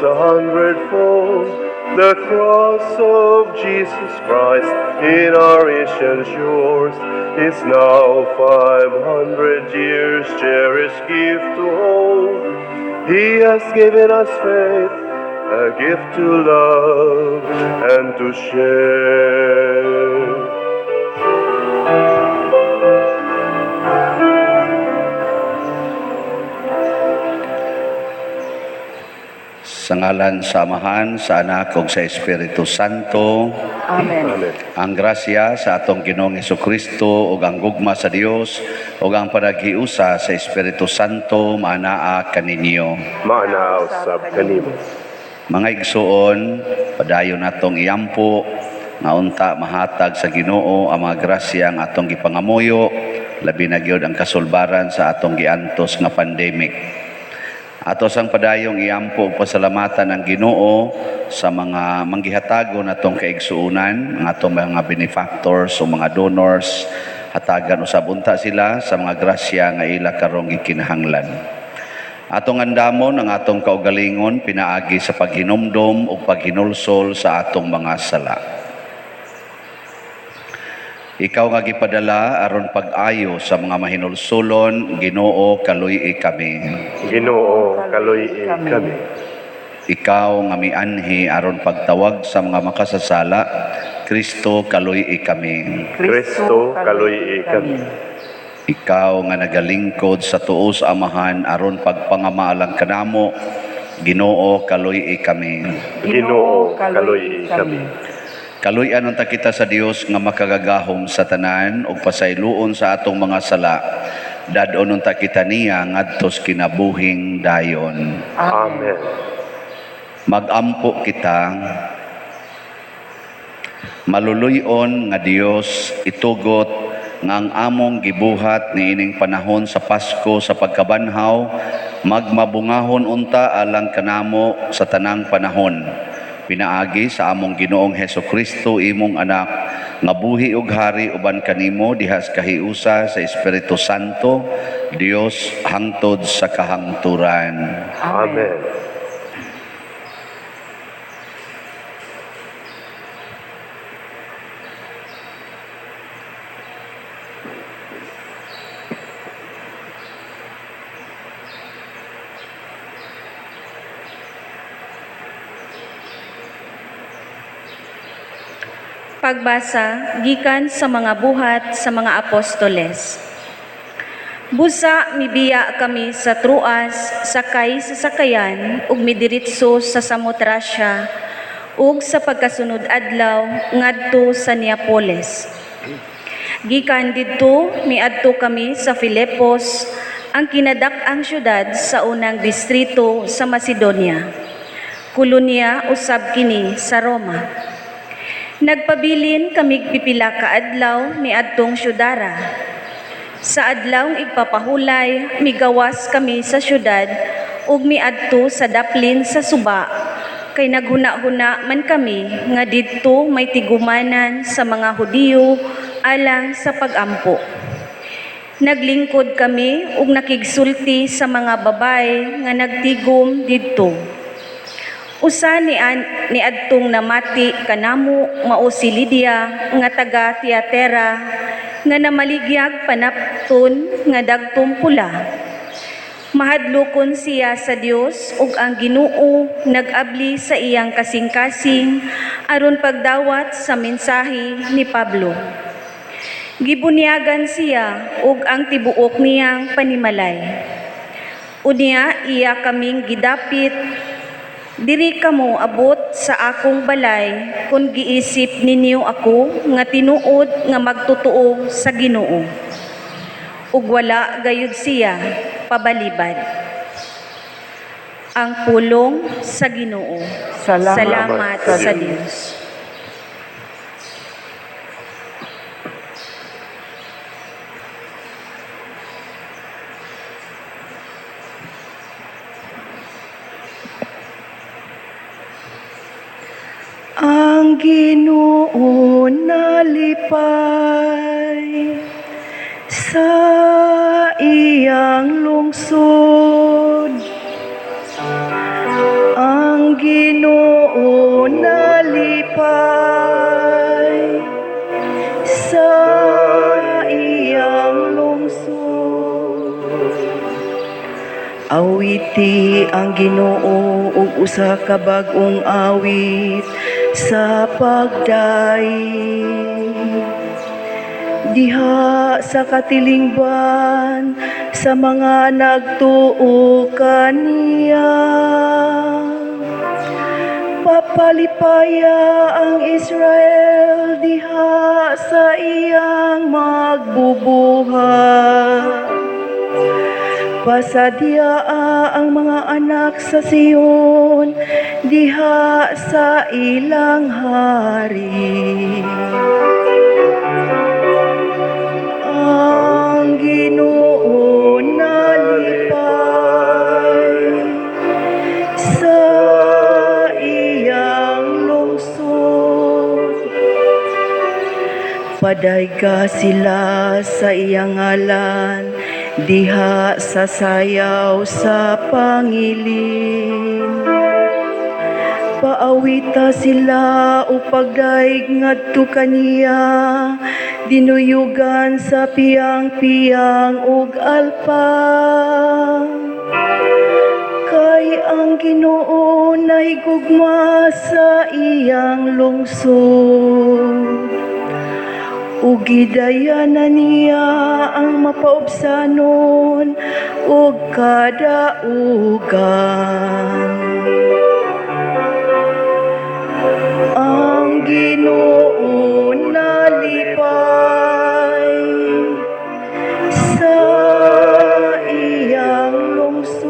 a hundredfold. The cross of Jesus Christ in our Asian shores is now 500 years cherished gift to hold. He has given us faith, a gift to love and to share. Sa ngalan sa Amahan, sa Anak ug sa Espiritu Santo. Amen. Amen. Ang grasya sa atong Ginoong Kristo ug ang gugma sa Dios ug ang panaghiusa sa Espiritu Santo maanaa kaninyo. Maanaa usab kanimo. Mga igsuon, padayon natong iampo nga unta mahatag sa Ginoo ang mga grasya nga atong gipangamuyo, labi na gyud ang kasulbaran sa atong giantos nga pandemic. Ato sang padayong iampo ug pasalamatan ang Ginoo sa mga manggihatago natong kaigsuonan, ang atong mga benefactors o mga donors, hatagan usab unta sila sa mga grasya nga ila karong gikinahanglan. Atong andamon ang atong kaugalingon pinaagi sa paghinumdom ug paghinulsol sa atong mga sala. Ikaw nga gipadala aron pag-ayo sa mga mahinulsulon, Ginoo, kaluy-i kami. Ginoo, kaluy-i kami. Ikaw nga mianhi aron pagtawag sa mga makasasala, Kristo, kaluy-i kami. Kristo, kaluy-i kami. Ikaw nga nagalingkod sa tuo sa Amahan aron pagpangamaalang kanamo, Ginoo, kaluy-i kami. Ginoo, kaluy-i kami. Kaluy-an unta kita sa Dios nga makagagahom sa tanan ug pasayloon sa atong mga sala. Dad-on unta kita niya ngadto sa kinabuhing dayon. Amen. Magampo kita. Maluluy-on nga Dios, itugot nga ang among gibuhat niining panahon sa Pasko sa pagkabanhaw magmabungahon unta alang kanamo sa tanang panahon pinaagi sa among Ginoong Heso Kristo, imong anak, nga buhi ug hari uban kanimo diha sa kahiusa sa Espiritu Santo, Dios, hangtod sa kahangturan. Amen. Pagbasa gikan sa mga Buhat sa mga Apostoles. Busa mibiya kami sa Troas sakay sa sakayan ug midiretso sa Samotracia ug sa pagkasunod adlaw ngadto sa Neapolis. Gikan didto miadto kami sa Filipos, ang kinadak-ang syudad sa unang distrito sa Macedonia. Kolonya usab kini sa Roma. Nagpabilin kami pipila ka adlaw niadtong syudara. Sa adlawng igpapahulay, migawas kami sa syudad ug miadto sa daplin sa suba kay naghuna-huna man kami nga didto may tigumanan sa mga Hudiyo alang sa pagampo. Naglingkod kami ug nakigsulti sa mga babay nga nagtigom didto. Usa ni adtong namati kanamo mao si Lydia nga taga Tiatera nga namaligyag panapton nga dagtong pula. Mahadlokon siya sa Dios ug ang Ginoo nag-abli sa iyang kasing-kasing aron pagdawat sa mensahe ni Pablo. Gibunyagan siya ug ang tibuok niyang panimalay. Unya iya kaming gidapit, "Diri kamo abot sa akong balay kung giisip ninyo ako nga tinuod nga magtotoo sa Ginoo." Ug wala gayud siya pabalibad. Ang pulong sa Ginoo. Salamat, Salamat sa sa Diyos. Dios. Ang Ginoo nalipay sa iyang lungsod. Ang Paawiti ang Ginoo og usa ka bag-ong awit sa pagdaig diha sa katilingban sa mga nagtuo kaniya. Papalipaya ang Israel diha sa iyang magbubuhat. Pasadyaa ang mga anak sa Sion diha sa ilang hari. Ang Ginoo nalipay sa iyang lungsod. Padayga sila sa iyang ngalan diha sa sayaw sa pangilin. Paawita sila o pagdaig ngadto kaniya, dinuyugan sa piyang-piyang ug alpa. Kay ang Ginoo nahigugma sa iyang lungsod ug gidayana niya ang mapaubsanon ug kadaugan. Ang Ginoo nalipay sa iyang lungsod.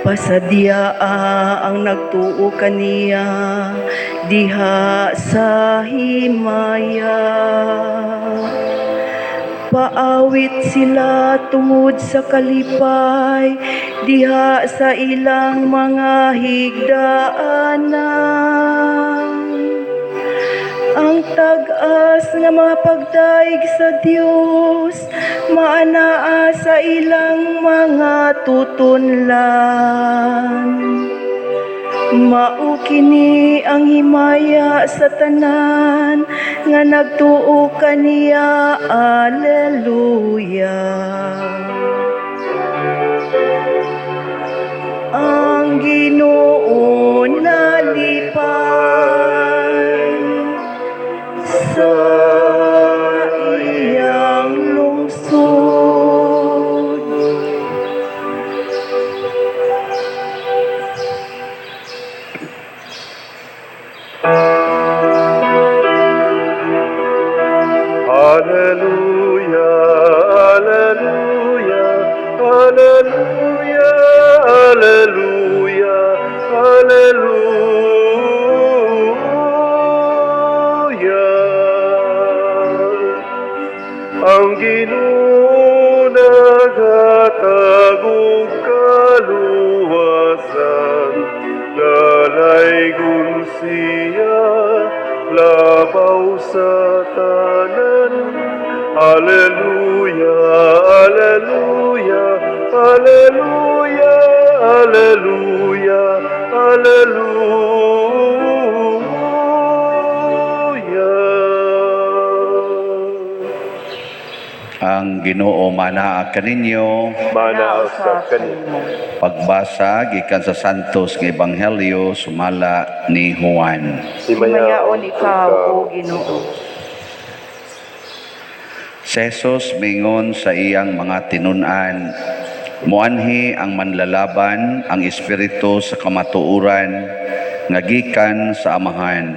Pasadyaa ang nagtuo kaniya diha sa himaya. Paawit sila tungod sa kalipay diha sa ilang mga higdaanan. Ang tag-as nga mga pagdaig sa Dios maanaa sa ilang mga tutunlan. Mao kini ang himaya sa tanan nga nagtuo kaniya. Alleluia. Ang Ginoo nalipay sa iyang lungsod. Alleluia, alleluia, alleluia, alleluia, alleluia. Ang Ginoo naghatag og kaluwasan, dalaygon siya labaw sa tanan. Alleluia, alleluia, alleluia, alleluia, alleluia. Ang Ginoo manaa kaninyo. Manaa usab kanimo. Pagbasa gikan sa Santos nga Ebanghelyo sumala ni Juan. Himayaon ikaw, O Ginoo. Si Jesus mingon sa iyang mga tinun-an, "Muanhi ang manlalaban, ang espiritu sa kamatuoran nga gikan sa Amahan.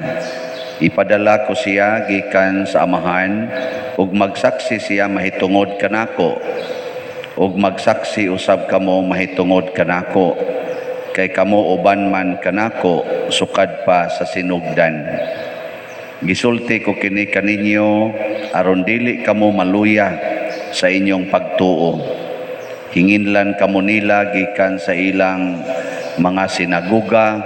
Ipadala ko siya gikan sa Amahan ug magsaksi siya mahitungod kanako. Ug magsaksi usab kamo mahitungod kanako, kay kamo uban man kanako sukad pa sa sinugdan. Gisulti ko kini kaninyo aron dili kamo maluya sa inyong pagtuo. Hinginlan kamo nila gikan sa ilang mga sinaguga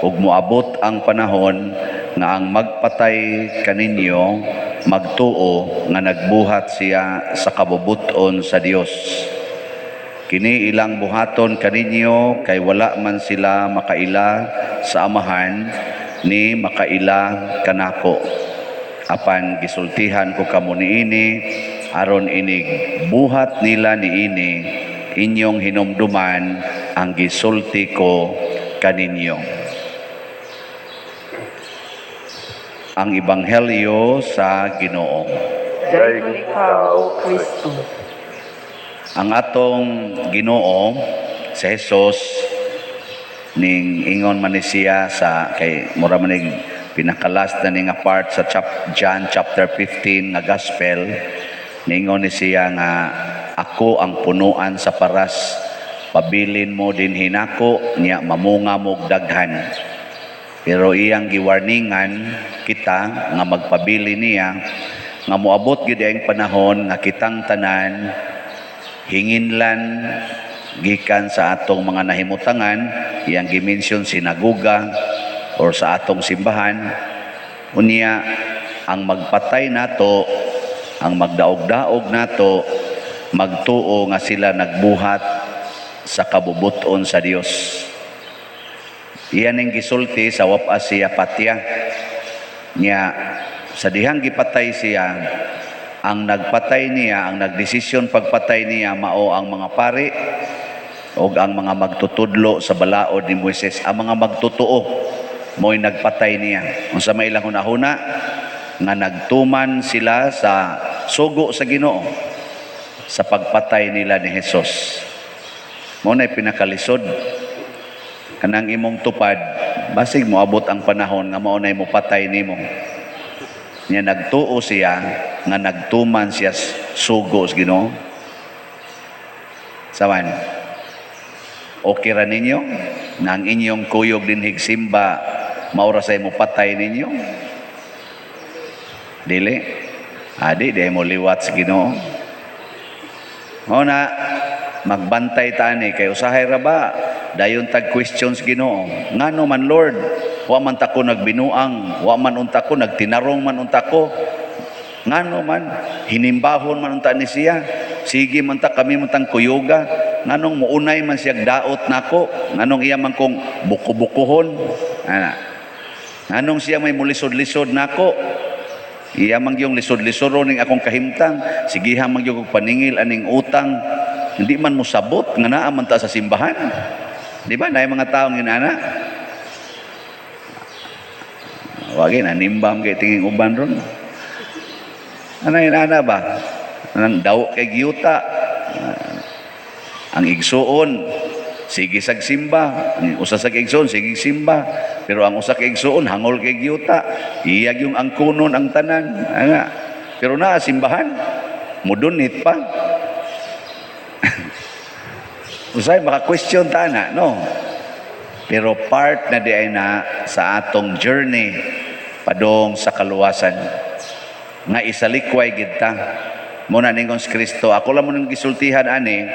ug moabot ang panahon nga ang magpatay kaninyo magtuo nga nagbuhat siya sa kabubut-on sa Dios. Kini ilang buhaton kaninyo kay wala man sila makaila sa Amahan ni makaila kanako. Apan gisultihan ko kamo niini aron inig buhat nila niini. Inyong hinumduman ang gisulti ko kaninyo. Ang Ebanghelyo sa Ginoo. Dayon ikaw, O Kristo. Ang atong Ginoo si Jesus, ning ingon man ni siya sa kay mura man ning pinaka-last na ni nga part sa John chapter 15 nga gospel, ningon ni siya nga ako ang punuan sa paras, pabilin mo dinhi nako niya mamunga mo'g daghan. Pero iyang giwarningan kita nga magpabili niya nga moabot gyud ang panahon nga kitang tanan hinginlan gikan sa atong mga nahimutangan. Iyang gi-mention sinagoga or sa atong simbahan. Unya ang magpatay nato, ang magdaog-daog nato, magtuo nga sila nagbuhat sa kabubuton sa Dios. Iyan ang gisulti sa wap-a siya patya niya. Sa dihang gipatay siya, ang nagpatay niya, ang nagdesisyon pagpatay niya, mao ang mga pari o ang mga magtutudlo sa balaod ni Moises. Ang mga magtotoo mo'y nagpatay niya. Unsa may ilang hunahuna nga nagtuman sila sa sugo sa Ginoo sa pagpatay nila ni Jesus. Mao na'y pinakalisod kanang imong tupad, basig moabot ang panahon nga mao na'y mopatay nimo. Nya nagtuo siya nga nagtuman siya sugo sa Ginoo. Saman, okay ra ninyo na ang inyong kuyog dinhig simba maura say mo patay ninyo? Dili adi di mo liwat sa Ginoo. Mao na magbantay ta ani kay usahay ra ba dayon tag questions Ginoo, ngano man, Lord, wa man ta ko nagbinuang, wa man unta ko nagtinarong man unta ko, ngano man hinimbahon man unta ni siya, sige man ta kami man tang kuyuga, nganong muunay man siya daot nako, nganong iya man kong buko-bukohon ana, nganong siya may mulisod-lisod nako, iya man yung lisod-lisod ning akong kahimtang, sigiha man gyud og paningil aning utang, hindi man mosabot nga naa man ta sa simbahan? Di ba naay mga taong inana? Wagi na nimbam kay tingin uban ron. Ano inana ba? Anang daw kay giyuta. Ang igsuon sige sag simba, ang usa sa igsuon sige simba, pero ang usa ka igsuon hangol kay giyuta, iyag yung angkunon ang tanan, ana. Pero naa simbahan, mudunit pa. Usay maka-question ta na, no? Pero part na di ay na sa atong journey padong sa kaluwasan nga isalikway gid ta. Mo na ningon si Kristo, ako lang mo nang gisultihan ani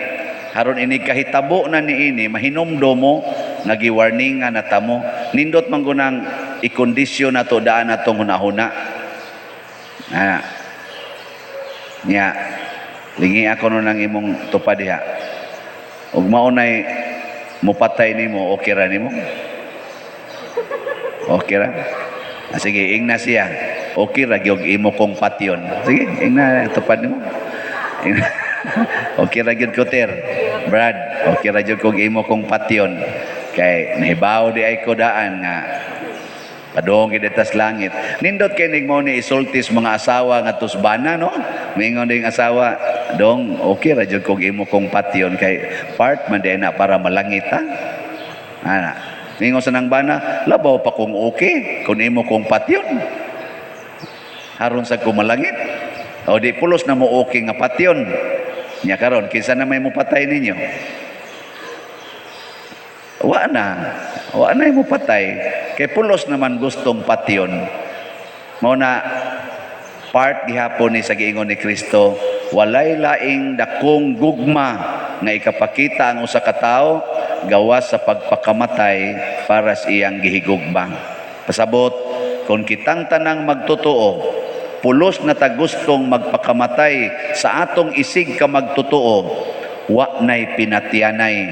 haron ini kahitabo na niini mahinumdom mo nga giwarningan na tamo. Nindot man gunang ikondisyon nato daan atong hunahuna. Ana. Nya lingi ako no nang imong tupad diha. Ug mao nay mopatay nimo, okay ra nimo? Okay ra? Ah, sige, ingna siya. Okay ra gyud imo kong patyon. Sige, ingna tupad nimo. Ingna. Okay ra gyud ko ter. Brad, okay ra gyud kog imo kong patyon. Kay nahibaw di ay ko daan nga padung gid tas langit. Nindot kay nig mo ni isultis mga asawa nga tusbana, no? Mingon ding asawa, dong okay ra jud kog imo kong patyon kay part man di na para malangit ha. Ana. Mingon sa nang bana, labaw pa kung okay kun imo kong patyon. Haron sa kumalangit. O di pulos na mo okay nga patyon. Nya karon kinsa na may mopatay ninyo? Wa na. Wa na mo patay. Kay pulos naman gustong patyon. Mao na part gihapon ni sa giingon ni Kristo, walay laing dakong gugma nga ikapakita ang usa ka tawo gawas sa pagpakamatay para sa iyang gihigugma. Pasabot, kung kitang tanang magtotoo, pulos na tagustong magpakamatay sa atong isig ka magtotoo, wa na'y pinatyanay.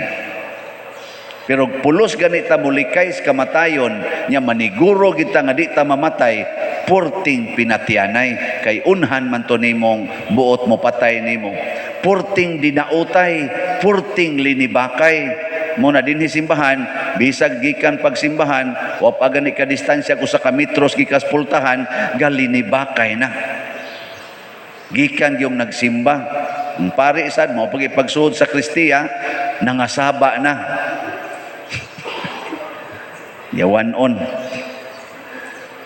Pero pulos ganita mulikay sa kamatayon, nya maniguro kita nga di ta mamatay, purting pinatyanay, kay unhan man to nimong buot mo patay nimo. Purting dinautay, purting linibakay. Mo na dinhi simbahan, bisag gikan pagsimbahan, wa pa gani ka distansya usa ka metros gikas pultahan, galinibakay na. Gikan yung nagsimba. Ang pari sad mo pag ipagsuod sa sakristiya, nangasaba na. Yawan on.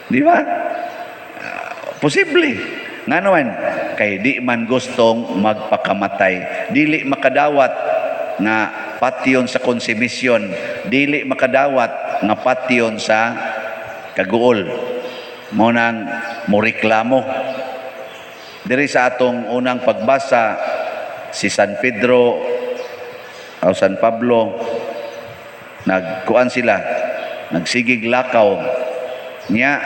Di ba? Ah, posible. Nga naman, kay di man gustong magpakamatay. Dili makadawat nga patyon sa konsumisyon. Dili makadawat nga patyon sa kaguol. Mo nang moreklamo. Diri sa atong unang pagbasa, si San Pedro o San Pablo, nagkuan sila, nagsigig lakaw niya,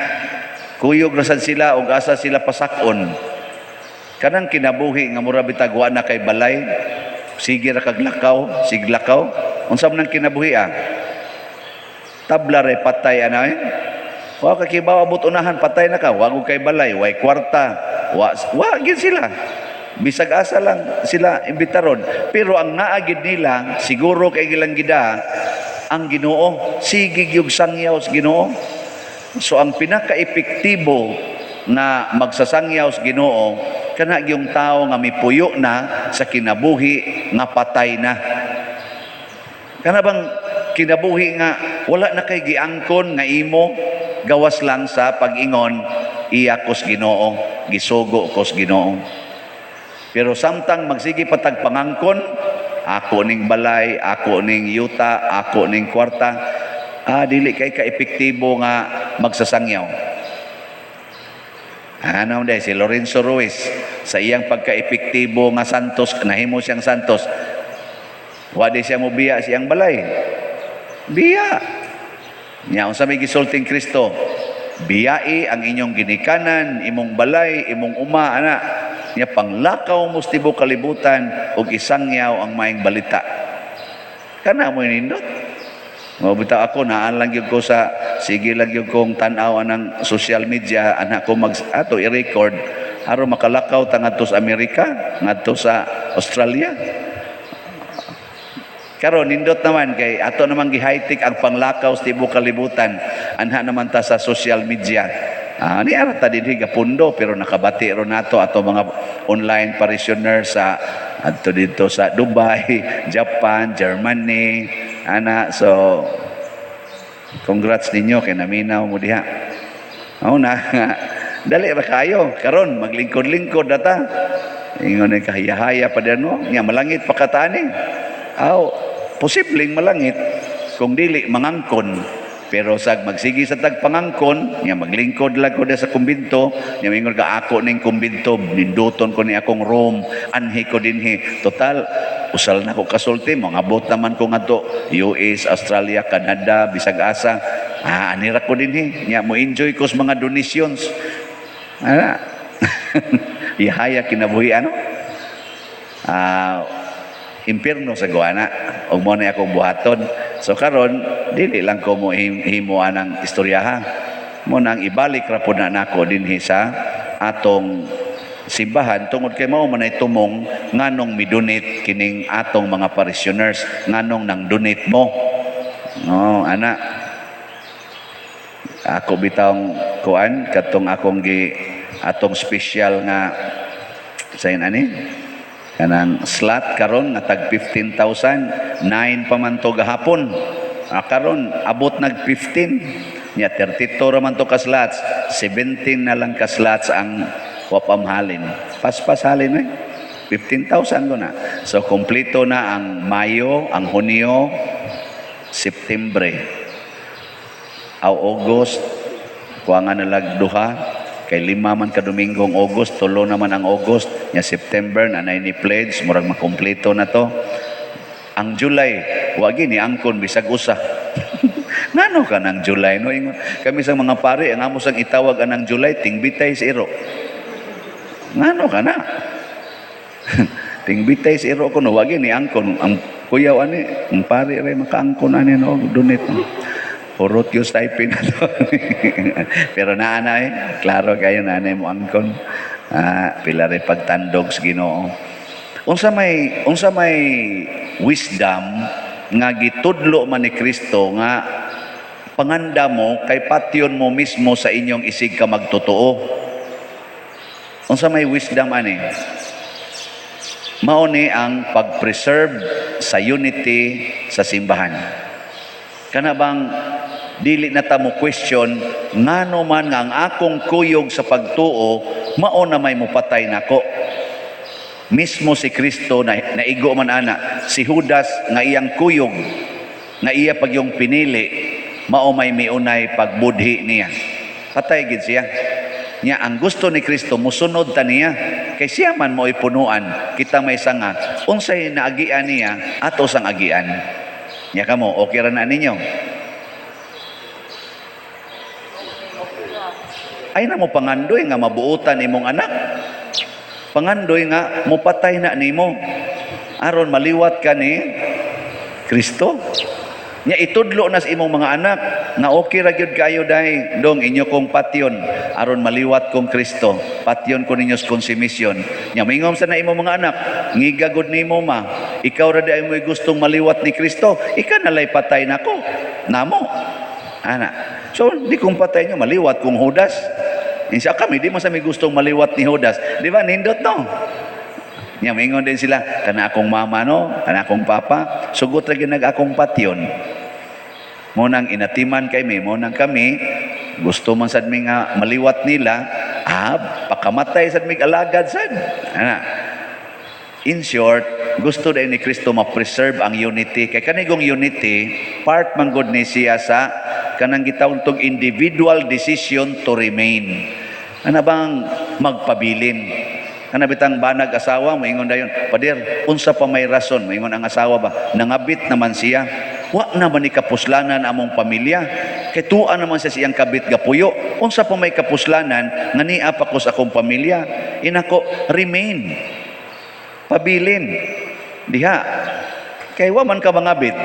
kuyog ra sad sila og asa sila pasakon. Kanang kinabuhi nga mura bitag wa na kay balay, sige ra kag lakaw, sig lakaw. Unsa man ang kinabuhi, ah? Tabla re patay ana eh. Wa ka kibaw abot unahan, patay na ka, wa kay balay, way kwarta, wa wa gid sila. Bisag asa lang sila imbitaron, pero ang naa gid nila siguro kay gilang gida ang Ginoo, sige gyud sangyaw sa Ginoo. So ang pinaka-epektibo nga magsasangyaw sa Ginoo kana gyung tao nga mipuyo na sa kinabuhi nga patay na. Kana bang kinabuhi nga wala na kay giangkon nga imo, gawas lang sa pag-ingon, iya kos Ginoo, gisugo kos Ginoo. Pero samtang magsige patag pangangkon, ako ning balay, ako ning yuta, ako ning kwarta, ah, dili kay ka-epektibo nga magsasangyaw. Ano day si Lorenzo Ruiz, sa iyang pagka-epektibo nga santos, nahimo siyang santos. Wa di siya mobiya siyang balay. Biya. Nya unsa may gisulting Kristo? Biyai ang inyong ginikanan, imong balay, imong uma, ana. Nya panglakaw mo sa tibuok kalibutan ug isangyaw ang maayong balita. Kana mo nindot. Mao bitaw ako naan lang gyud ko sa sige lang gyud kong tan-aw anang social media, ana ko mag ato i-record aron makalakaw ta ngadto sa Amerika, ngadto sa Australia. Karon nindot naman kay ato naman gi-high-tech ang panglakaw sa tibuok kalibutan. Anha naman ta sa social media. Ah, ni ara ta dinhi gapundo pero nakabati ron nato ato mga online parishioner sa adto dito sa Dubai, Japan, Germany, ana. So congrats ninyo kay naminaw mo diha. Mao na dali ra kayo karon maglingkod-lingkod na ta. Ingon ni kahiyahaya pa no, nya malangit pa katani. Aw, posibleng malangit kung dili mangangkon. Pero sag magsigi sa tagpangangkon, nya maglingkod lang ko sa kumbinto, nya mingon ka ako ning kumbinto, ninduton ko ni akong room, anhi ko dinhi. Total, usal na ko kasulti, mangabot naman ko ngadto US, Australia, Canada, bisag asa. Ah, anira ko dinhi. Nya mo enjoy ko sa mga donations. Ana. Ihaya kinabuhi ano? Ah, impierno sa guana ug mo na akong buhaton. So karon dili lang ko mo himo anang istoryaha. Mo nang ibalik ra pod na nako dinhi sa atong simbahan tungod kay mao man ay tumong nganong midonate kining atong mga parishioners, nganong nang donate mo. No, ana ako bitawng kuan katong akong gi atong special nga sayin ani kanang slot karon nga tag 15,000, 9 pa man to gahapon. Ah, karon abot nag 15 nya, 32 ra man to ka slots, 17 na lang ka slots ang wapamhalin, paspas halin eh 15,000 ko na. So kompleto na ang Mayo, ang Hunyo, Septembre, aw August kuha nga nalag duha kay 5 man ka Domingo ang August, tulo naman ang August nya. September na ni pledge, murag makumpleto na to. Ang July wa ni angkon bisag usa. Ngano ka ng July no? Ingon kami sa mga pare, ang amo sang itawag anang July, tingbitay sa iro. Ngano ka na tingbitay sa iro ko no? Wagi ni angkon ang kuyaw ani, ang pare ray makaangkon ani no, donate no. Hurot yung stipend na to. Pero naana eh, klaro kayo nanay mo angkon. Ah, pila rin pagtandog sa Ginoo. Unsa may wisdom nga gitudlo man ni Kristo nga panganda mo kay patyon mo mismo sa inyong isig ka magtotoo. Unsa may wisdom ani? Mao ni ang pag-preserve sa unity sa simbahan. Kana bang dili na ta mo question ngano man nga ang akong kuyog sa pagtuo mao na may mupatay nako. Mismo si Kristo na naigo man ana, si Judas nga iyang kuyog nga iya pag yung pinili, mao may miunay pagbudhi niya. Patay gid siya. Nya ang gusto ni Kristo, musunod ta niya kay siya man mo'y punuan, kita may sanga. Unsay naagian niya, ato sang agian. Nya kamo, okay ra na ninyo? Ay na mo pangandoy nga mabuotan imong anak. Pangandoy nga mupatay na nimo aron maliwat ka ni Kristo. Nya itudlo na sa imong mga anak nga okay ra gyud kayo dai dong, inyo kong patyon aron maliwat kong Kristo. Patyon ko ninyo sa konsumisyon. Nya mingom sa na imong mga anak, ngiga gud nimo, ma. Ikaw ra di mo'y gustong maliwat ni Kristo, ika nalay patay nako. Namo. Ana. So di kong patay nyo maliwat kong Judas. Insa kami di man sa may gustong maliwat ni Judas. Di ba nindot, no? Nya mingon din sila, kana akong mama, no, kana akong papa, sugot ra gyud nag akong patyon. Mo nang inatiman kay mi, mo nang kami gusto man sad mi nga maliwat nila, pakamatay sad mig alagad sad. Ana. In short, gusto din ni Kristo ma-preserve ang unity. Kay kanigong unity, part man gud ni siya sa kanang gitawag tong individual decision to remain. Ana bang magpabilin? Kana bitang banag asawa, moingon dayon, "Pader, unsa pa may rason?" Moingon ang asawa ba, "Nangabit naman siya. Wa naman ni kapuslanan among pamilya. Kay tuwa naman siya siyang kabit gapuyo. Unsa pa may kapuslanan nga nia pa ko sa akong pamilya?" Inako, remain. Pabilin. Diha. Kay wa man ka mangabit.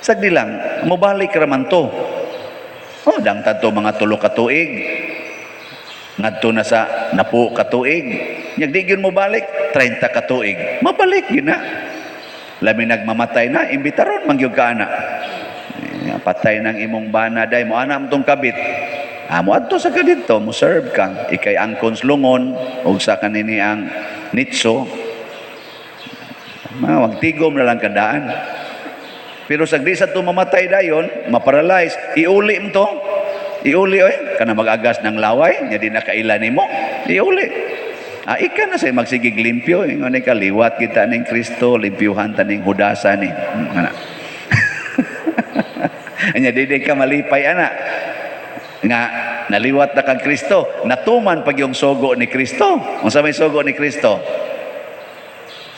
Sagdi lang, mobalik ra man to. Oh, dang tadto mga 3 ka tuig. Ngadto na sa 10 ka tuig. Nya di gyud mo balik, 30 ka tuig. Mabalik gyud na. Labi nagmamatay na, imbitaron man gyud ka ana. Eh, patay ng imong bana day mo ana tong kabit. Ah, mo adto sa ka didto, mo serve ka. Ikay angkon lungon ug sa kanini ang nitso. Ma, magtigom na lang kadaan. Pero sa di sa to mamatay dayon, maparalyze, iuli mo to. Iuli oy, kana mag-agas ng laway, nya di nakaila nimo. Iuli. Ah, ika na say magsigig limpyo, ingon ni ka liwat kita ning Kristo, limpyuhan ta ning hudasan ni. Ana. Anya di ka malipay ana. Nga naliwat na kang Kristo, natuman pag yung sogo ni Kristo. Unsa may sogo ni Kristo?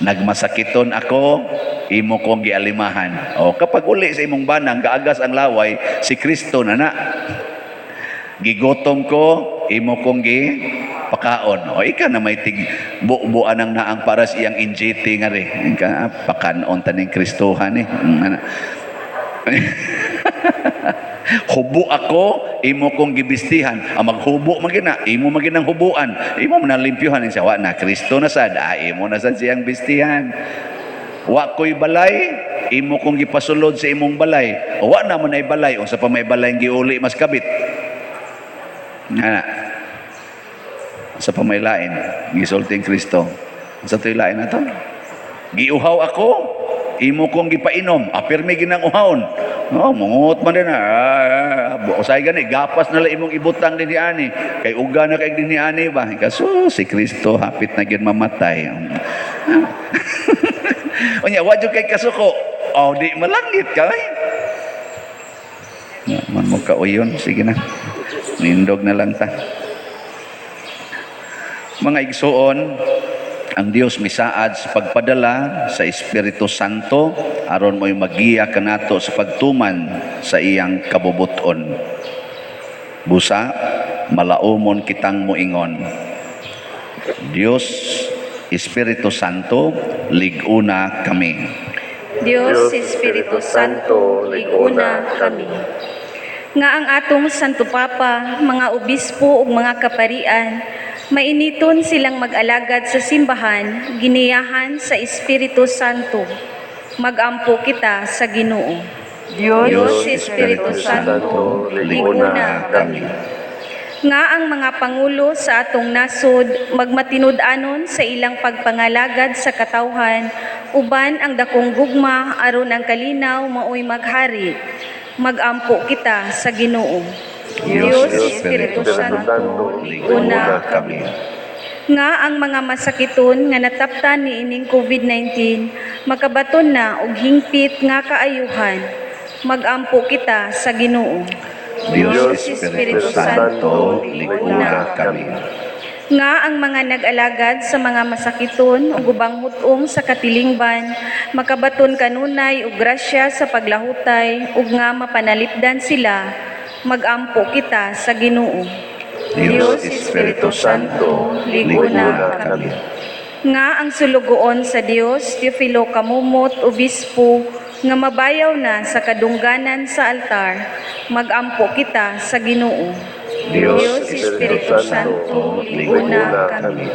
Nagmasakiton ako, imo kong gialimahan. O kapag uli sa imong banang gaagas ang laway, si Kristo na na. Gigotom ko, imo kong gi pakaon. O ika na may tig bubuan ang naang para sa iyang NGT nga ri. Ika pakanon ta ning Kristohan eh. Ana. Hubo ako, imo kong gibistihan. Ang maghubo man gina, imo man ginang hubuan. Imo man limpyuhan siya. Wa na Kristo na sad, imo na sad siyang bistihan. Wa ko'y balay, imo kong gipasulod sa imong balay. O, wa na man ay balay, unsa pa may balay ang giuli mas kabit. Ana. Sa pa may lain, gisulti Kristo. Sa to'y lain na to? Giuhaw ako, imo kong gipainom. Pirmi ginang uhawon. No, mungot man din ah. Usay gani gapas na lang imong ibutang din ni ani. Kay uga na kay din ni ani ba. Kaso si Kristo hapit na gyud mamatay. Unya wa jud kay kasuko. Oh, di malangit ka ay. Ya, man mo kauyon, sige na. Nindog na lang ta. Mga igsuon, ang Dios misaad sa pagpadala sa Espiritu Santo aron mo'y magiya kanato sa pagtuman sa iyang kabubuton. Busa, malaumon kitang moingon. Dios Espiritu Santo, lig-una kami. Dios Espiritu Santo, liguna kami. Nga ang atong Santo Papa, mga obispo ug mga kaparian, mainiton silang mag-alagad sa simbahan, giniyahan sa Espiritu Santo. Magampo kita sa Ginoo. Dios, Dios Espiritu Santo, liguna kami. Nga ang mga pangulo sa atong nasod magmatinud-anon sa ilang pagpangalagad sa katawhan uban ang dakong gugma aron ang kalinaw maoy maghari. Magampo kita sa Ginoo. Dios Espiritu Santo, liguna kami. Nga ang mga masakiton nga nataptan niining COVID-19 makabaton na og hingpit nga kaayuhan. Magampo kita sa Ginoo. Dios Espiritu Santo, liguna kami. Nga ang mga nag-alagad sa mga masakiton ug ubang hut-ong sa katilingban makabaton kanunay og grasya sa paglahutay ug nga mapanalipdan sila. Magampo kita sa Ginoo. Dios Espiritu Santo, liguna kami. Nga ang sulugoon sa Dios Teofilo Kamumot, obispo, nga mabayaw na sa kadungganan sa altar. Magampo kita sa Ginoo. Dios Espiritu Santo, liguna kami.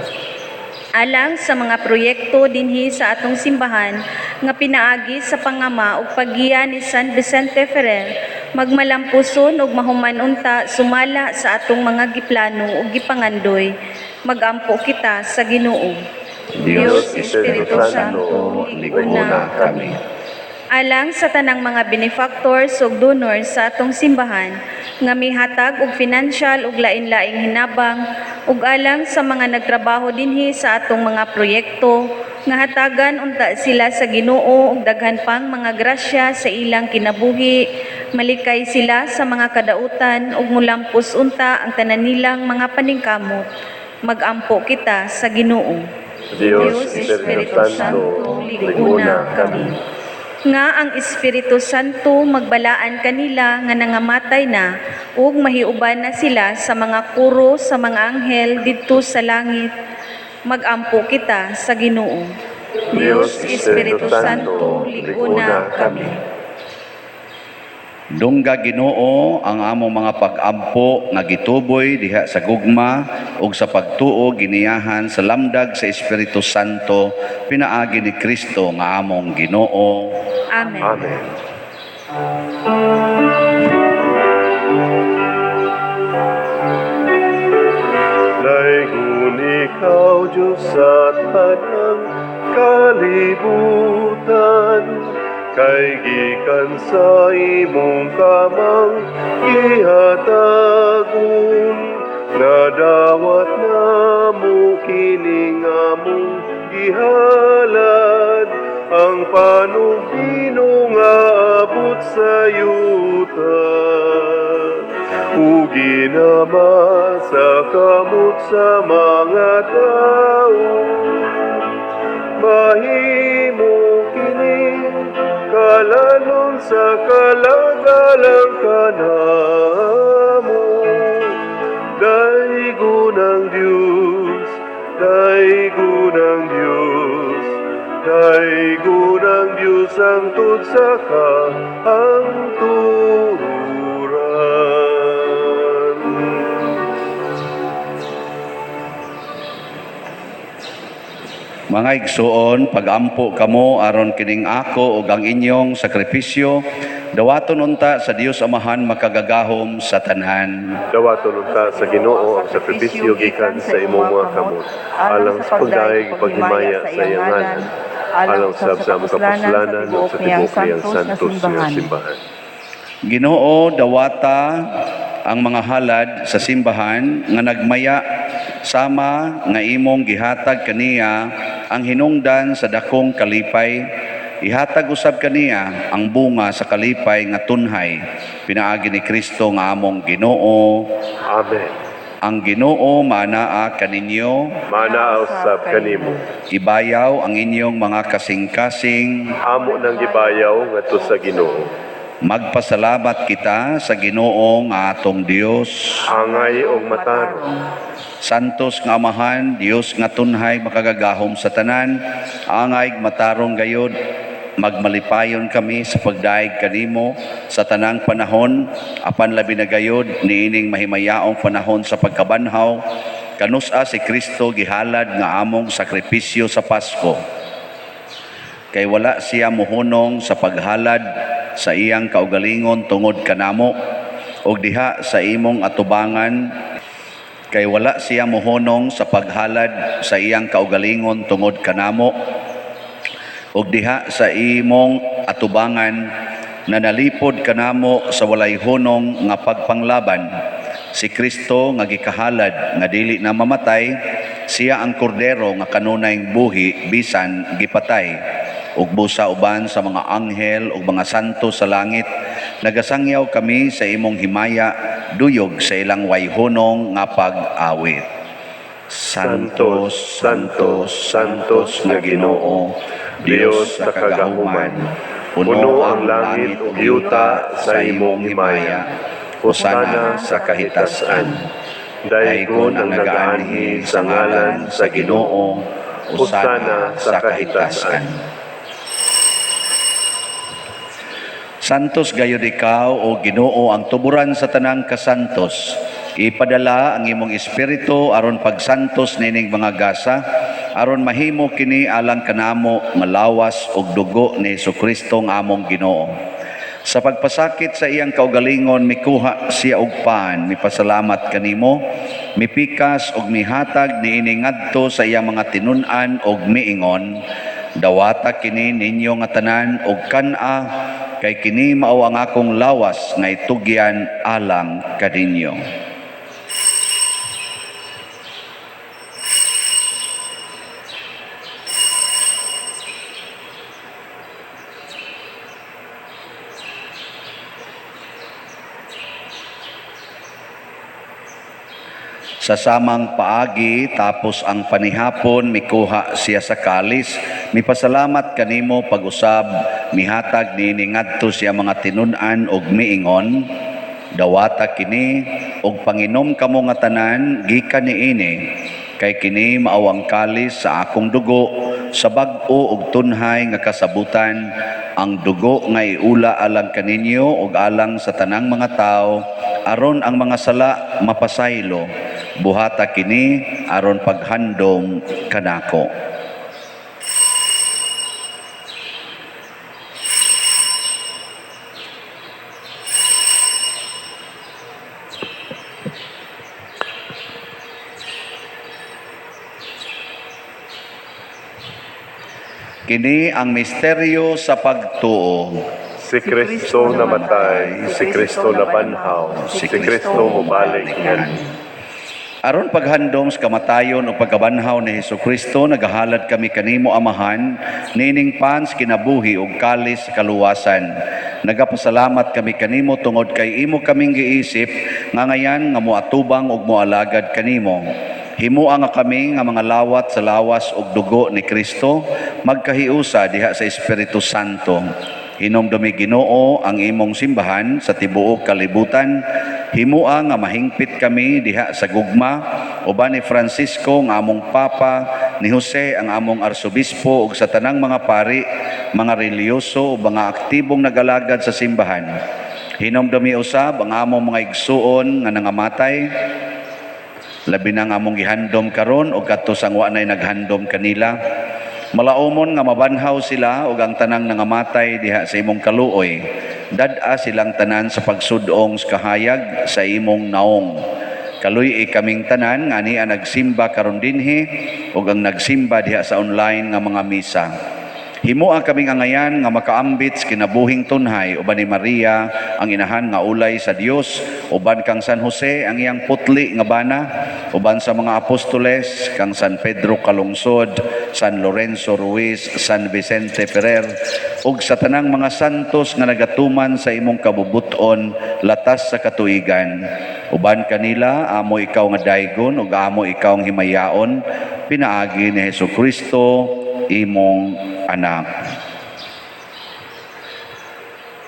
Alang sa mga proyekto dinhi sa atong simbahan nga pinaagi sa pangama ug paggiya ni San Vicente Ferrer, magmalampuson ug mahuman unta sumala sa atong mga giplano ug gipangandoy. Magampo kita sa Ginoo. Dios Espiritu Santo, liguna kami. Alang sa tanang mga benefactors ug donors sa atong simbahan nga mihatag og financial ug lain-laing hinabang ug alang sa mga nagtrabaho dinhi sa atong mga proyekto nga hatagan unta sila sa Ginoo og daghan pang mga grasya sa ilang kinabuhi, malikay sila sa mga kadautan ug mulampos unta ang tanan nilang mga paningkamot. Magampo kita sa Ginoo. Dios Espiritu Santo, liguna kami. Nga ang Espiritu Santo magbalaan kanila nga nangamatay na ug mahiuban na sila sa mga kuro sa mga anghel didto sa langit. Magampo kita sa Ginoo. Dios Espiritu Santo, liguna kami. Dungga, Ginoo, ang among mga pag-ampo nga gituboy diha sa gugma ug sa pagtuo giniyahan sa lamdag sa Espiritu Santo pinaagi ni Kristo nga among Ginoo. Amen. Amen. Daygon ikaw, Diyos, sa tanang kalibutan, kay gikan sa imong kamang gihatagon, nadawat namo kining among gihalad, ang panubino nga abot sa yuta. Ugi nama sa kamot sa mga tao, mahimo kini kalanon sa kalagalang kanamo. Daygon ang Diyos, daygon ang Diyos, daygon ang Diyos hangtod sa kahangturan. Mga igsuon, pagampo kamo aron kining ako ug ang inyong sakripisyo dawaton unta sa Dios Amahan makagagahom sa tanan. Dawaton unta sa Ginoo ang sakripisyo gikan sa imong mga kamot, alang sa pagdayeg ug paghimaya sa iyang ngalan, alang sab sa among kapuslanan ug sa tibuok niyang santos nga simbahan. Ginoo, dawata ang mga halad sa simbahan nga nagmaya sama nga imong gihatag kaniya ang hinungdan sa dakong kalipay. Ihatag usab kaniya ang bunga sa kalipay nga tunhay pinaagi ni Kristo nga among Ginoo. Amen. Ang Ginoo maanaa kaninyo. Manaaw sab kanimo. Ibayaw ang inyong mga kasing-kasing. Amo nang gibayaw ngadto sa Ginoo. Magpasalamat kita sa Ginoo nga atong Dios. Angay og matarong. Santos nga Amahan, Dios nga tunhay makagagahom sa tanan, angay matarong gayod, magmalipayon kami sa pagdaig kanimo sa tanang panahon, apan labi na gayod niining mahimayaong panahon sa pagkabanhaw, kanus-a si Kristo gihalad nga among sakripisyo sa Pasko. Kay wala siya mohunong sa paghalad sa iyang kaugalingon tungod kanamo ug diha sa imong atubangan. Kay wala siya mohunong sa paghalad sa iyang kaugalingon tungod kanamo ug diha sa imong atubangan na nalipod kanamo sa walay hunong nga pagpanglaban. Si Kristo nga gikahalad nga dili na mamatay, siya ang kordero nga kanunay buhi bisan gipatay. Ug busa uban sa mga anghel ug mga santo sa langit, nagasangyaw kami sa imong himaya duyog sa ilang way hunong nga pag-awit. Santos, Santos, Santos nga Ginoo, Dios sa kagahuman, puno ang langit ug yuta sa imong himaya. Hosana sa kahitasan. Daygon ang nagaanhi sa ngalan sa Ginoo. Hosana sa kahitasan. Santos gayud ikaw, o Ginoo, ang tuburan sa tanang kasantos. Ipadala ang imong espiritu aron pagsantos nining mga gasa, aron mahimo kini alang kanamo nga lawas ug dugo ni Hesukristo nga among Ginoo. Sa pagpasakit sa iyang kaugalingon, mikuha siya og pan, mipasalamat kanimo, mipikas ug mihatag niini ngadto sa iyang mga tinun-an ug miingon: "Dawata kini ninyo nga tanan ug kan-a, kay kini mao ang akong lawas nga itugyan alang kaninyo." Sa samang paagi, tapos ang panihapon, mikuha siya sa kalis, mipasalamat kanimo pag-usab, mihatag niini ngadto siya mga tinun-an ug miingon: "Dawata kini ug panginom kamo nga tanan gikan niini, kay kini mao ang kalis sa akong dugo sa bag-o ug tunhay nga kasabutan, ang dugo nga iula alang kaninyo ug alang sa tanang mga tawo aron ang mga sala mapasaylo. Buhata kini aron paghandom kanako." Kini ang misteryo sa pagtuo. Si Kristo namatay, si Kristo nabanhaw, si Kristo mobalik nganhi. Aron paghandom sa kamatayon o pagkabanhaw ni Hesukristo, nagahalad kami kanimo, Amahan, nining pan sa kinabuhi ug kalis sa kaluwasan. Nagapasalamat kami kanimo tungod kay imo kaming giisip nga ngayan nga moatubang ug moalagad kanimo. Himoa nga kami nga mga lawat sa lawas ug dugo ni Kristo magkahiusa diha sa Espiritu Santo. Hinumdumi, Ginoo, ang imong simbahan sa tibuok kalibutan. Himoa nga mahingpit kami diha sa gugma uban ni Francisco nga among Papa, ni Jose ang among arsobispo ug sa tanang mga pari, mga relihiyoso ug mga aktibong nagalagad sa simbahan. Hinumdumi usab ang among mga igsuon nga nangamatay, labi na nga among gihandom karon ug kadto sang wa nay naghandom kanila. Malaumon nga mabanhaw sila ug ang tanang nangamatay diha sa imong kaluoy. Dad-a silang tanan sa pagsudong sa kahayag sa imong naong. Kaluy-i kaming tanan nga ania nagsimba karon dinhi ug ang nagsimba diha sa online nga mga misa. Himoa kaming angayan nga makaambit sa kinabuhing tunhay uban ni Maria ang inahan nga ulay sa Dios, uban kang San Jose ang iyang putli nga bana, uban sa mga apostoles kang San Pedro Calungsod, San Lorenzo Ruiz, San Vicente Ferrer ug sa tanang mga santos nga nagatuman sa imong kabubut-on latas sa katuigan. Uban kanila amo ikaw nga daygon ug amo ikaw ang himayaon pinaagi ni Hesukristo, imong anak.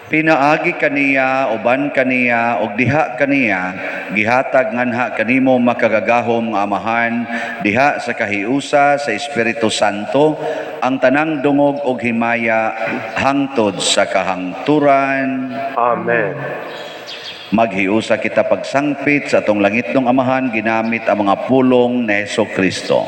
Pinaagi kaniya, uban kaniya, ug diha kaniya, gihatag nganha kanimo, makagagahom nga Amahan, diha sa kahiusa sa Espiritu Santo, ang tanang dungog ug himaya hangtod sa kahangturan. Amen. Maghiusa kita pagsangpit sa atong langitnong Amahan ginamit ang mga pulong ni Hesukristo.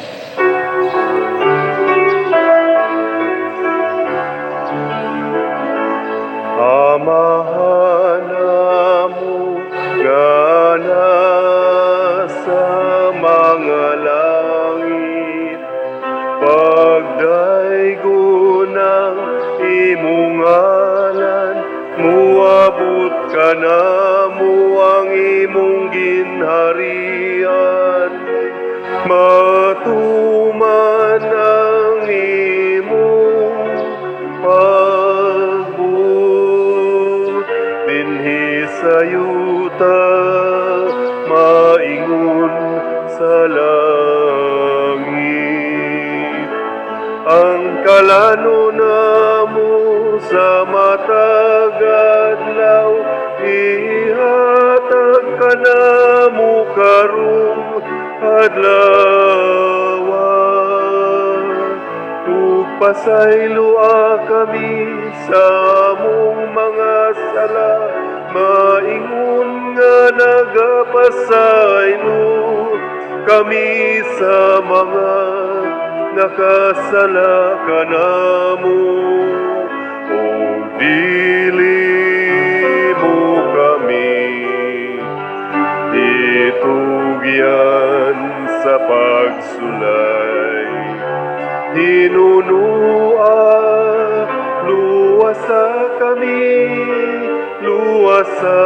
Amahan namo nga nasa mga langit, pagdaygon ang imong ngalan, muabot kanamo ang imong ginharian, matuman ang imong pagbuot dinhi sa yuta maingon sa langit. Ang kalanon namo sa matag adlaw, ihatag kanamo karong adlaw, ug pasayloa kami sa among mga sala, maingon nga nagapasaylo kami sa mga nakasala kanamo, ug dili mo kami itugyan sa pagsulay. Hinunua, luwasa kami, luwasa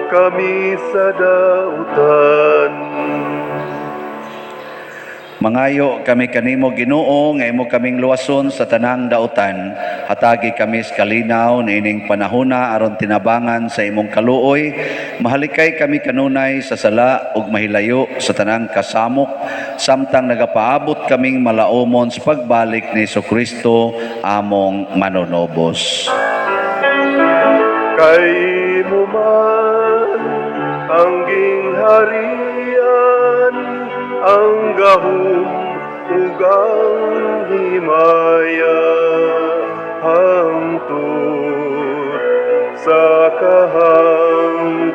kami sa dautan. Mangayo kami kanimo, Ginoo, nga imo kaming luwason sa tanang dautan. Hatagi kami sa kalinaw niining panahona aron tinabangan sa imong kaluoy. Mahalikay kami kanunay sa sala ug mahilayo sa tanang kasamok samtang nagapaabot kaming malaumon sa pagbalik ni Kristo among manunobos. Kay imo man ang gingharian, ang gahom ug ang himaya, hangtod sa kahangturan.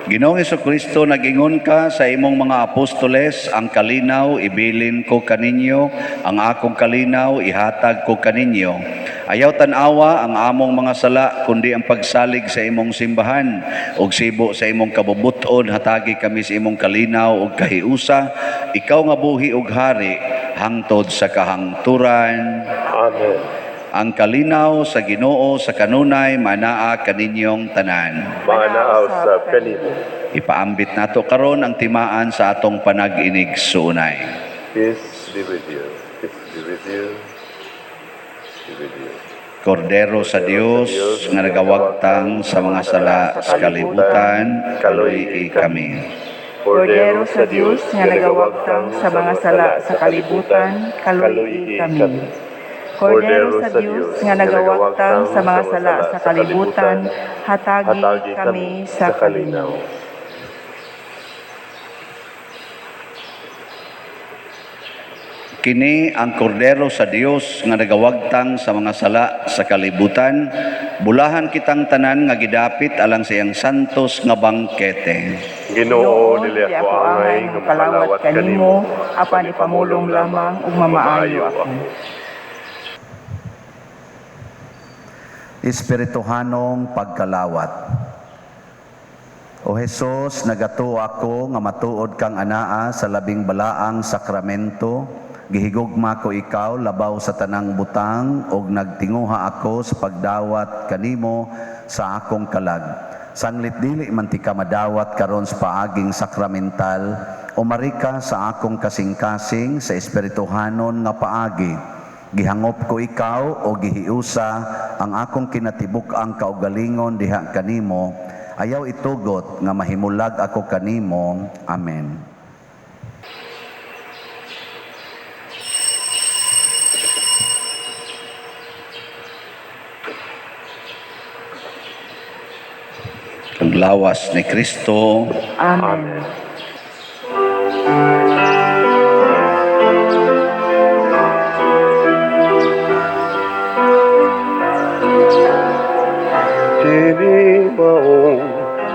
Ginoong Kristo, nagingon ka sa imong mga apostoles, "Ang kalinaw ibilin ko kaninyo, ang akong kalinaw ihatag ko kaninyo." Ayaw tan-awa ang among mga sala, kundi ang pagsalig sa imong simbahan. Ug sibo sa imong kabubuton, hatagi kami sa imong kalinaw ug kahiusa, ikaw nga buhi ug hari hangtod sa kahangturan. Amen. Ang kalinaw sa Ginoo sa kanunay manaa kaninyong tanan. Maanaa usab kanimo. Ipaambit nato karon ang timaan sa atong panag-inigsuonay. Peace be with you. Peace be with you. Be with you. Kordero sa Dios nga nagawagtang sa mga sala sa kalibutan, kaluy kami. Kordero sa Dios nga nagawagtang sa mga sala sa kalibutan, kaluy kami. Kordero sa Dios nga nagawagtang sa mga sala sa kalibutan, hatagi kami sa kalinaw. Kini ang Kordero sa Dios nga nagawagtang sa mga sala sa kalibutan. Bulahan kitang tanan nga gidapit alang sa iyang santos nga bangkete. Ginoo, dili ako angay nga makalawat kanimo, apan ipamulong lamang ug mamaayo ako. Espirituhanong pagkalawat. O Hesus, nagatuo ako nga matuod kang anaa sa labing balaang sakramento. Gihigugma ko ikaw labaw sa tanang butang ug nagtinguha ako sa pagdawat kanimo sa akong kalag. Sanglit dili man tika madawat karon sa paaging sakramental, umarika sa akong kasing-kasing sa espirituhanon nga paagi. Gihangop ko ikaw o gihiusa ang akong kinatibuk-ang kaugalingon diha kanimo. Ayaw itugot nga mahimulag ako kanimo. Amen. Ang lawas ni Kristo. Amen. Amen. Kini maong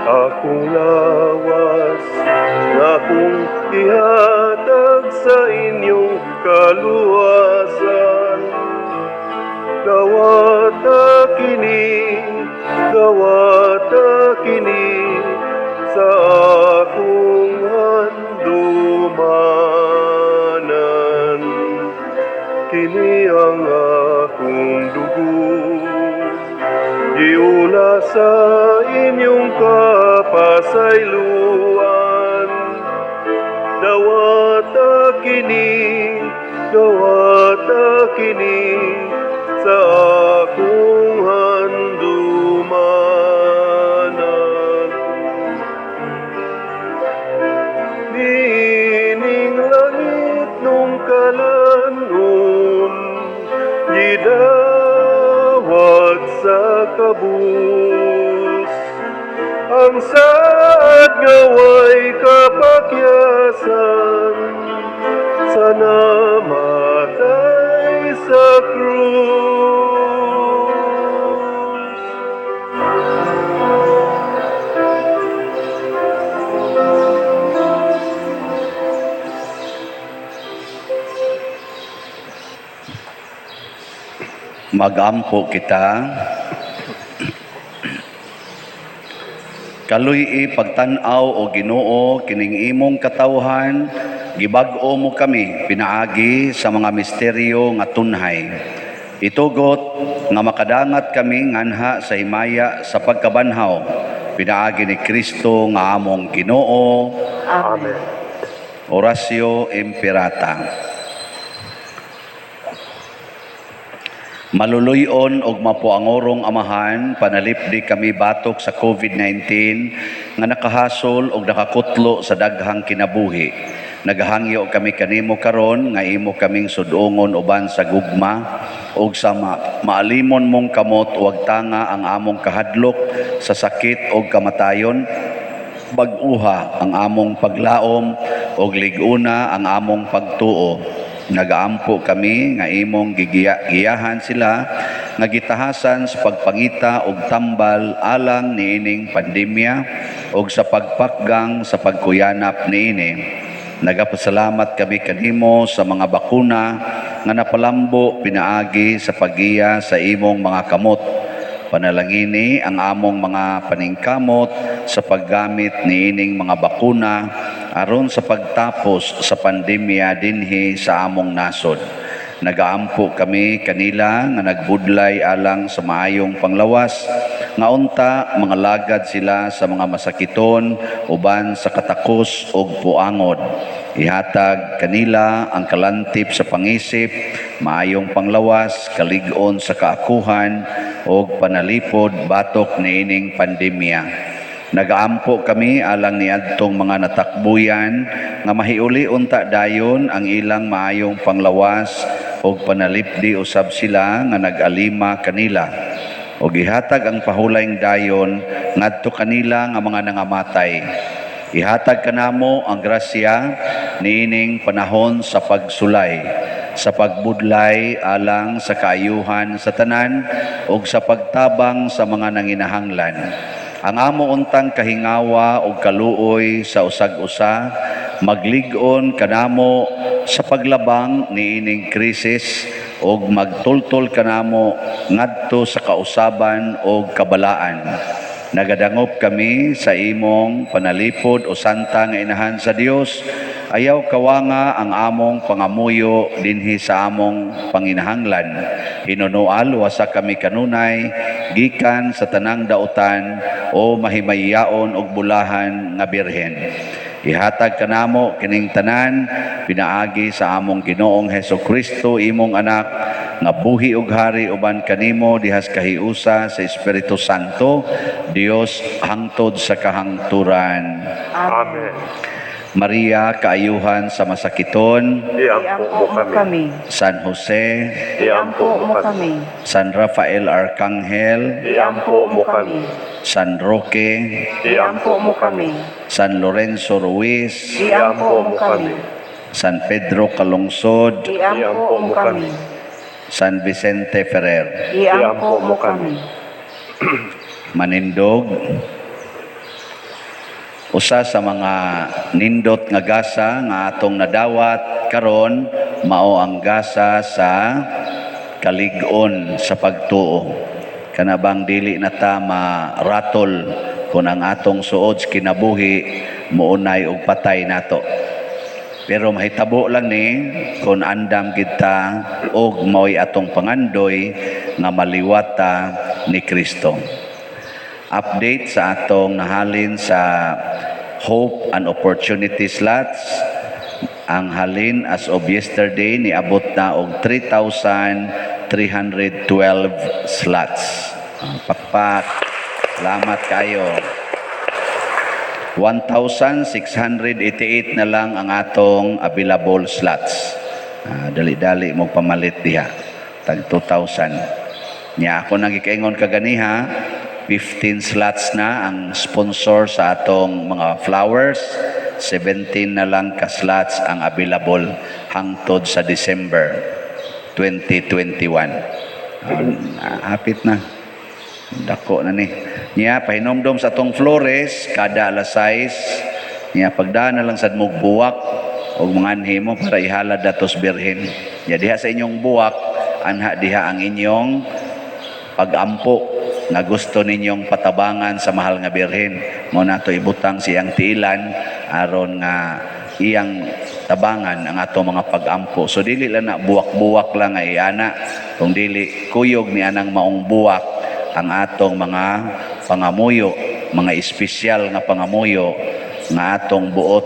akong lawas nga akong ihatag sa inyong kaluwasan. Dawata kini, dawata kini sa akong handumanan. Kini ang akong dugo, giula sa inyong kapasayloan. Dawata kini, dawata kini sa akong handumanan. Niining langit nung kalanon, gidawat sa kabus ang saad nga way kapakyasan sa namatay sa krus. Magampo kita. Kaluy-i pagtan-aw o Ginoo kining imong katawhan, gibag-o mo kami pinaagi sa mga misteryo nga tunhay. Itugot nga makadangat kami nganha sa himaya sa pagkabanhaw pinaagi ni Kristo nga among Ginoo. Amen. Oratio Imperata. Maluluyon og mapuangorong Amahan, panalipdi kami batok sa COVID-19 nga nakahasol og nakakutlo sa daghang kinabuhi. Nagahangyo kami kanimo karon nga imo kaming sudongon uban sa gugma og sa maalimon mong kamot wag tanga ang among kahadlok sa sakit og kamatayon. Bag-uha ang among paglaom og lig-una ang among pagtuo. Nagaampo kami nga imong gigiyahan sila nga gitahasan sa pagpangita og tambal alang niining pandemya og sa pagpakgang sa pagkuyanap niini. Nagapasalamat kami kanimo sa mga bakuna nga napalambo pinaagi sa paggiya sa imong mga kamot. Panalangini ang among mga paningkamot sa paggamit niining mga bakuna aron sa pagtapos sa pandemya dinhi sa among nasod. Nagaampo kami kanila nga nagbudlay alang sa maayong panglawas, nga unta mga lagad sila sa mga masakiton uban sa katakos og puangod. Ihatag kanila ang kalantip sa pangisip, maayong panglawas, kalig-on sa kaakuhan og panalipod batok niining pandemya. Nagaampo kami alang niadtong mga natakbuyan nga mahiuli unta dayon ang ilang maayong panglawas og panalipdi usab sila nga nag-alima kanila. Og ihatag ang pahulayng dayon ngadto kanila nga mga nangamatay. Ihatag kanamo ang grasya niining panahon sa pagsulay, sa pagbudlay alang sa kaayuhan sa tanan ug sa pagtabang sa mga nanginahanglan. Ang amo untang kahingawa ug kaluoy sa usag-usa maglig-on kanamo sa paglabang niining krisis ug magtultol kanamo ngadto sa kausaban ug kabalaan. Nagadangop kami sa imong panalipod o santa nga inahan sa Dios. Ayaw kawanga ang among pangamuyo dinhi sa among panginahanglan. Hinunual wasa kami kanunay gikan sa tanang dautan o mahimayaon og bulahan nga birhen. Ihatag kanamo kining tanan pinaagi sa among Ginoong Hesus Kristo, imong anak, nga buhi ug hari uban kanimo dihas kahiusa sa Espiritu Santo, Dios hangtod sa kahangturan. Amen. Maria, kaayuhan sa masakiton. Iampo mo kami. San Jose, Iampo mo kami. San Rafael Arcangel, Iampo mo kami. San Roque, Iampo mo kami. San Lorenzo Ruiz, Iampo mo kami. San Pedro Calungsod, Iampo mo kami. San Vicente Ferrer. Iampo mo kami. Manindog, usa sa mga nindot nga gasa nga atong nadawat karon mao ang gasa sa kalig-on sa pagtuo. Kana bang dili na ta maratol kung ang atong suod sa kinabuhi mounay og patay nato. Pero mahitabo lang ni kung andam kita og mao'y atong pangandoy nga maliwata ni Kristo. Update sa atong nahalin sa Hope and Opportunity slots. Ang halin as of yesterday, niabot na og 3,312 slots. Ah, pakpak. Salamat kayo. 1,688 na lang ang atong available slots. Ah, dali-dali mo pamalit diha. Tag 2,000. Nya ako nang gikaingon kaganiha, 15 slots na ang sponsor sa atong mga flowers. 17 na lang ka slots ang available hangtod sa December 2021. Ah, hapit na. Dako na ni. Niya, pahinomdom sa atong flores, kada alas 6. Niya, pagdaan na lang sad mong buwak o mga anhi mo para ihalad datos Birhen. Niya, diha sa inyong buwak, anha diha ang inyong pagampo nga gusto ninyong patabangan sa mahal nga Birhen. Mo nato ibutang siyang tiilan aron nga iyang tabangan ang ato mga pagampo. So dili lang na buwak-buwak lang ay ana, kung dili kuyog ni anang maong buwak ang atong mga pangamuyo, mga espesyal nga pangamuyo nga atong buot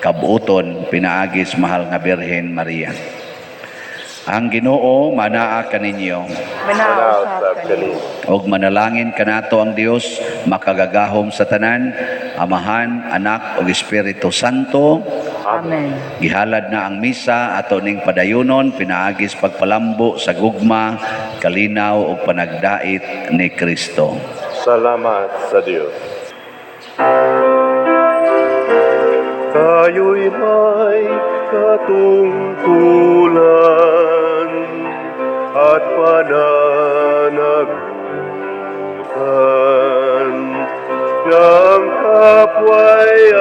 kabuoton pinaagis mahal nga Birhen Maria. Ang Ginoo manaa kaninyo. Manaa usab kanimo. Og manalangin kanato ang Dios makagagahom sa tanan, Amahan, Anak ug Espiritu Santo. Amen. Gihalad na ang misa, ato ning padayunon pinaagis pagpalambo sa gugma, kalinaw ug panagdait ni Kristo. Salamat sa Diyos. Tayo'y may katungkulan at pananagutan ng kapwa'y